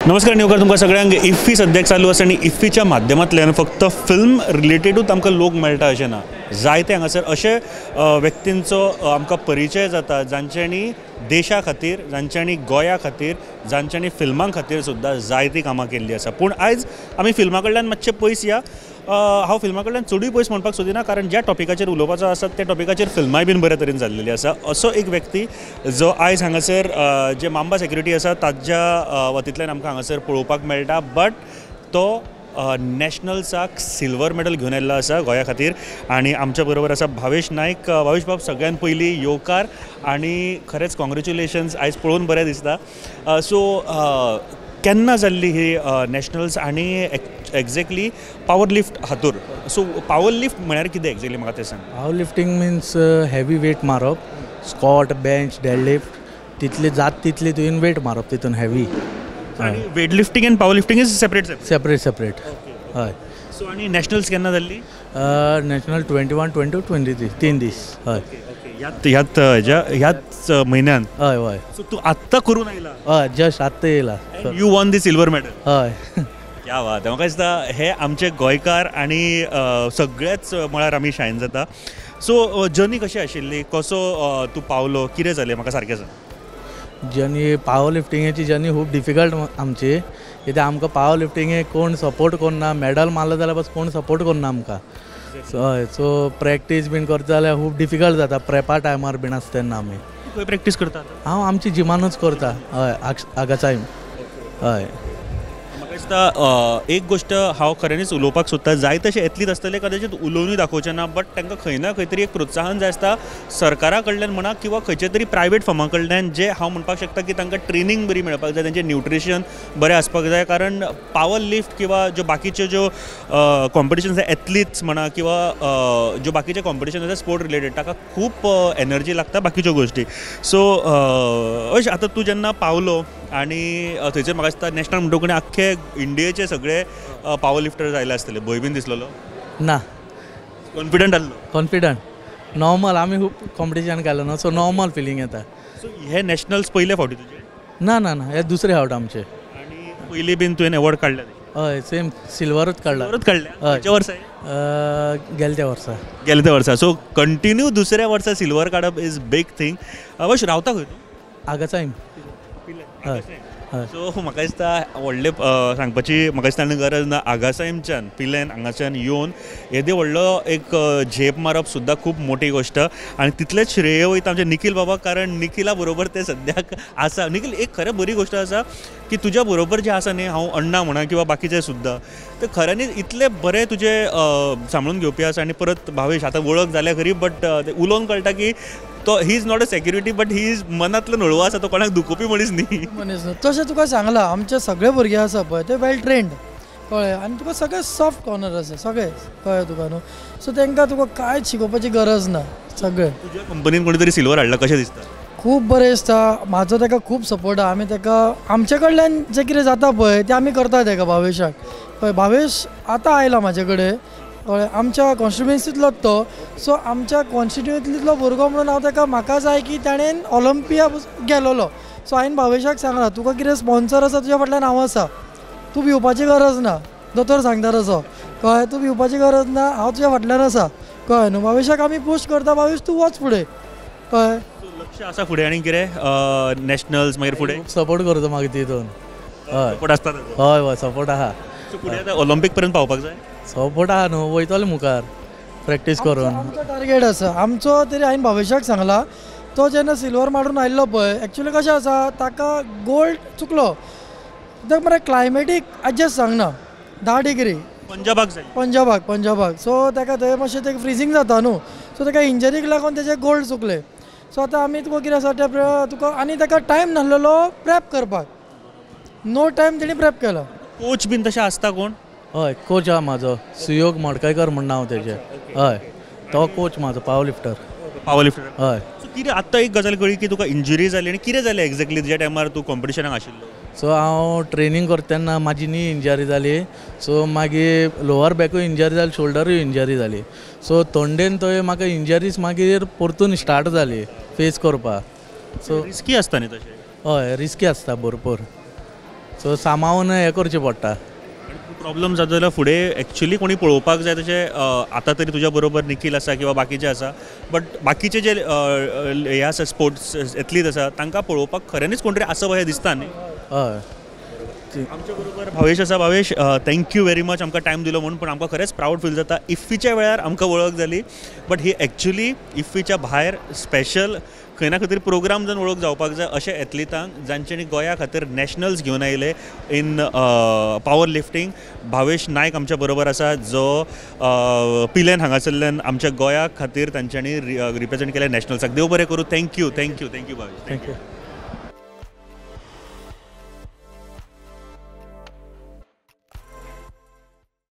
नमस्कार नेवकर तुमकां सगळ्यांक. इफ्फी सद्याक चालू आसा आनी इफ्फीच्या माध्यमांतल्यान फक्त फिल्म रिलेटेडूच आमकां लोक मेळटा अशें ना, जायते हांगासर अशे व्यक्तींचो आमकां परिचय जाता जांच्यांनी देशा खातीर, जांच्यांनी गोंया खातीर, जांच्यांनी फिल्मां खातीर सुद्दां जायतीं कामां केल्लीं आसा. पूण आयज आमी फिल्मा कडल्यान मातशें पयस या. हांव फिल्मा कडल्यान चडूय पयस म्हणपाक सोदिना, कारण ज्या टॉपिकाचेर उलोवपाचो आसा त्या टॉपिकाचेर फिल्मांय बीन बऱ्या तरेन जाल्लेली आसा. असो एक व्यक्ती जो आयज हांगासर जे मांबा सेक्युरिटी आसा ताज्या वतींतल्यान आमकां हांगासर पळोवपाक मेळटा, बट तो नॅशनल्साक सिल्वर मेडल घेवन आयिल्लो आसा गोंया खातीर. आनी आमच्या बरोबर आसा भावेश नायक. भावेश बाब, सगळ्यान पयलीं येवकार आनी खरेंच कॉंग्रेच्युलेशन्स, आयज पळोवन बरें दिसता. सो केन्ना जाल्ली ही नॅशनल्स आनी एक्झॅक्टली पावर लिफ्ट हातूर? सो पावर लिफ्ट म्हळ्यार कितें एक्झॅक्टली म्हाका तें सांग. Power lifting means heavy weight मारप, स्कॉट, बेंच, डेडलिफ्ट, तितले जात तितले तुवें वेट मारप तितून हेवी. आनी weight lifting and power lifting is separate? Separate separate, हय. सो आनी नॅशनल्स केन्ना जाल्ली? नॅशनल 21, 22, 23, 3 दीस. हय, ह्याच ह्याच म्हयन्यान. हय हय. सो तूं आत्तां करून आयला? हय, जस्ट आत्तां येयला. You won the silver medal. हय, क्या बात. म्हाका दिसता हे आमचे गोंयकार आनी सगळ्याच मळार आमी शायन जाता. सो जर्नी कशी आशिल्ली, कसो तूं पावलो, कितें जालें म्हाका सारकें सांग. जर्नी पावर लिफ्टिंगेची जर्नी खूब डिफिकल्ट आमची, कित्याक आमकां पावर लिफ्टिंगेक कोण सपोर्ट करना. मॅडल मारलो जाल्यार बस कोण सपोर्ट करना आमकां. हय, सो प्रॅक्टीस बीन करता जाल्यार खूब डिफिकल्ट जाता. प्रेपा टायमार बीन आसता तेन्ना आमी खंय प्रॅक्टीस करता? हांव आमची जिमानूच करता. हय, आगासायम. हय, म्हाका दिसता एक गोश्ट हांव खऱ्यांनीच उलोवपाक सोदता, जाय तशें एथलीट आसतले कदाचीत उलोवनूय दाखोवचें ना, बट तांकां खंय ना खंय तरी एक प्रोत्साहन जाय आसता सरकारा कडल्यान म्हणा किंवा खंयच्या तरी प्रायवेट फर्मा कडल्यान, जे हांव म्हणपाक शकता की तांकां ट्रेनींग बरी मेळपाक जाय, तांचें न्युट्रिशन बरें आसपाक जाय. कारण पावर लिफ्ट किंवा ज्यो बाकीच्यो ज्यो कॉम्पिटिशन आसा एथलीट्स म्हणा किंवा ज्यो बाकीचे कॉम्पिटिशन आसा स्पोर्ट रिलेटेड, ताका खूब एनर्जी लागता बाकीच्यो गोश्टी. सो अशें आतां तूं जेन्ना पावलो आनी थंयसर म्हाका दिसता नॅशनल म्हणटकूच आख्खे इंडियेचे सगळे पावर लिफ्टर्स आयले आसतले, भंय बीन दिसलेलो ना? कॉन्फिडंट आसलो? कॉन्फिडंट नॉर्मल, आमी खूब कॉम्पिटिशन केलो न्हू, सो नॉर्मल फिलींग येता. सो हे नॅशनल्स पयले फावटी तुजे? ना ना ना, हे दुसरे फावट आमचे. आनी पयलीं बीन तुवें अवॉर्ड काडले? हय, सेम सिल्वरूच काडला. सिल्वरूच काडले? खंयच्या वर्सा? गेल्या त्या वर्सा. गेल्या त्या वर्सा. सो कंटिन्यू दुसऱ्या वर्सा सिल्वर काडप is big thing. अवश्य रावता खंय तूं? आगासायम. हय. सो म्हाका दिसता व्हडलें सांगपाची म्हाका दिसता आनी गरज ना, आगासायमच्यान पिल्यान हांगाच्यान येवन येदे व्हडलो एक झेप मारप सुद्दां खूब मोठी गोश्ट. आनी तितलेंच श्रेय वयता आमच्या निखील बाबा, कारण निखिला बरोबर ते सद्याक आसा. निखील, एक खरें बरी गोश्ट आसा की तुज्या बरोबर जे आसा न्ही, हांव अण्णा म्हणा किंवा बाकीचे सुद्दां, ते खऱ्यांनीच इतले बरे तुजे सांबाळून घेवपी आसा. आनी परत भावेश आतां वळख जाल्या खरी, बट उलोवन कळटा की तो he is not a security, but he is मनांतल्यान हळू आसा, तो कोणाक दुखोवपी मनीस न्ही. मनीस न्हू. तशें तुका सांगलां, आमचे सगळे भुरगे आसा पळय ते वेल ट्रेंड, कळ्ळें, आनी तुका सगळे सॉफ्ट कॉर्नर आसा सगळे, कळ्ळें तुका न्हू. सो तांकां तुका कांयच शिकोवपाची गरज ना. सगळे तुज्या कंपनीन कोणी तरी सिल्वर हाडला, कशें दिसता? खूब बरें दिसता. म्हाजो ताका खूब सपोर्ट आसा. आमी ताका आमचे कडल्यान जें कितें जाता पळय तें आमी करता ताका, भावेशाक. पळय भावेश आतां आयला म्हाजे कडेन, कळ्ळें, आमच्या कॉन्स्टिट्युएन्सींतलोच तो. सो आमच्या कॉन्स्टिट्युएन्सींतलो भुरगो म्हणून हांव ताका, म्हाका जाय की ताणें ऑलिम्पिया गेलोलो. सो हांवें भावेशाक सांगलां, तुका कितें स्पॉन्सर आसा तुज्या फाटल्यान हांव आसा, तूं भिवपाची गरज ना, दोतोर सांगता तसो, कळ्ळें, तूं भिवपाची गरज ना, हांव तुज्या फाटल्यान आसा, कळ्ळें न्हू. भावेशाक आमी पुश करता, भावेश तूं वच फुडें, कळ्ळें. लक्ष आसा फुडें आनी कितें नॅशनल्स मागीर फुडें सपोर्ट करता मागीर तितून. हय, सपोर्ट आसता. हय हय, सपोर्ट आसा. फुडें आतां ऑलिम्पीक पर्यंत पावपाक जाय. सपोर्ट आहा न्हू, वयतले मुखार प्रॅक्टीस करून. आमचो टार्गेट आसा आमचो. तरी हांवें भावेशाक सांगलां, तो जेन्ना सिल्वर मारून आयिल्लो पळय, एक्चुली कशें आसा, ताका गोल्ड चुकलो कित्याक मरे क्लायमेटीक एडजस्ट सांगना, 10 डिग्री पंजाबाक जाय, पंजाबाक पंजाबाक. सो ताका थंय मातशें तें फ्रिजींग जाता न्हू, सो ताका इंजरीक लागून तेजे गोल्ड चुकले. सो आतां आमी तुका कितें आसा तें तुका, आनी ताका टायम नासलेलो प्रेप करपाक, नो टायम तेणी प्रेप केलो. कोच बीन तशें आसता कोण? हय, कोच आहा म्हाजो, सुयोग मडकयकर म्हण नांव तेजें. हय, तो कोच म्हाजो, पावर लिफ्टर. Power lifter. हय. सो कितें आत्तां एक गजाल कळ्ळी की तुका इंजुरी जाली, आनी कितें जालें एक्झॅक्टली ज्या टायमार तूं कॉम्पिटिशनाक आशिल्लो? सो हांव ट्रेनींग करता तेन्ना म्हाजी नी इंजरी जाली. सो मागीर लोअर बॅकूय इंजरी जाली, शोल्डरूय इंजरी जाली. सो थंडेन थंय म्हाका इंजरीज मागीर परतून स्टार्ट जाली फेस करपाक. सो रिस्की आसता न्ही तशें? हय, रिस्की आसता भरपूर. सो सांबाळून हें करचें पडटा. प्रॉब्लम जाता जाल्यार फुडें एक्चुली कोणी पळोवपाक जाय तशें आतां तरी तुज्या बरोबर निखील आसा किंवा बाकीचे आसा, बट बाकीचे जे हे आसा स्पोर्ट्स एथलीट आसा तांकां पळोवपाक खऱ्यांनीच कोण तरी आसा अशें दिसता न्ही. हय, आमच्या बरोबर भावेश आसा. Bhavesh, thank you very much आमकां टायम दिलो म्हणून. पूण आमकां खरेंच प्रावड फील जाता इफ्फीच्या वेळार आमकां वळख जाली, बट he actually इफ्फीच्या भायर स्पेशल खंय ना खंय तरी प्रोग्राम जावन वळख जावपाक जाय अशे एथलिटांक जांच्यांनी गोंया खातीर नॅशनल्स घेवन आयले in powerlifting. Bhavesh Naik आमच्या बरोबर आसा जो पिलेन हांगासरल्यान आमच्या गोंया खातीर तांच्यांनी रिप्रेजेंट केलें नॅशनल्साक. देव बरें करूं. Thank you, thank you, thank you Bhavesh. Thank you.